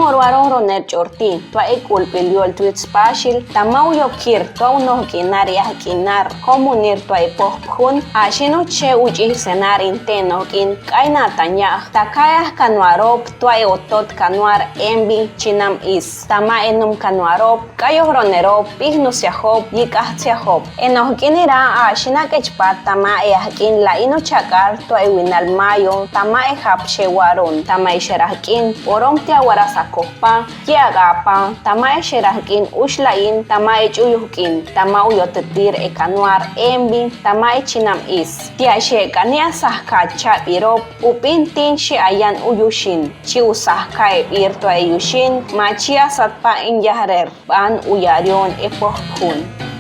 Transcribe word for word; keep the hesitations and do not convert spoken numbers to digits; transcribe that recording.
Orwaroh ronel ch'orti tua e k'ulbil yol twitspashil tama uyokir tua unohk'inar e ahk'inar komunir tua e pojpjun, ashin uche uch'ihsenar in tenohk'in k'ainatan ya'j ta ka'iaj kanwarob tua e otot kanwar enbi chinam is. Tama enum kanwarob, k'ayohronerob, pijnusiajob, yik'ajtsiajob. Enohk'in ira ashin ak'echpat tama e ahk'in la'i nuchak'ar tua e winal mayo, tama e japshe waron, tama e xerahk'in, orom tia waras akojpa, ki'ak'apa, tama e xerahk'in uxlain, tama e ch'uyuhk'in, tama uyotetir e kanwar enbi, tama e chinam is. Tia shek'an asahka chab irob, up'in tin she'ayan uyushin, chi usahka e bir tua e yushín, ma chi asatpa in yahrer, ban uyarion e pojpjun.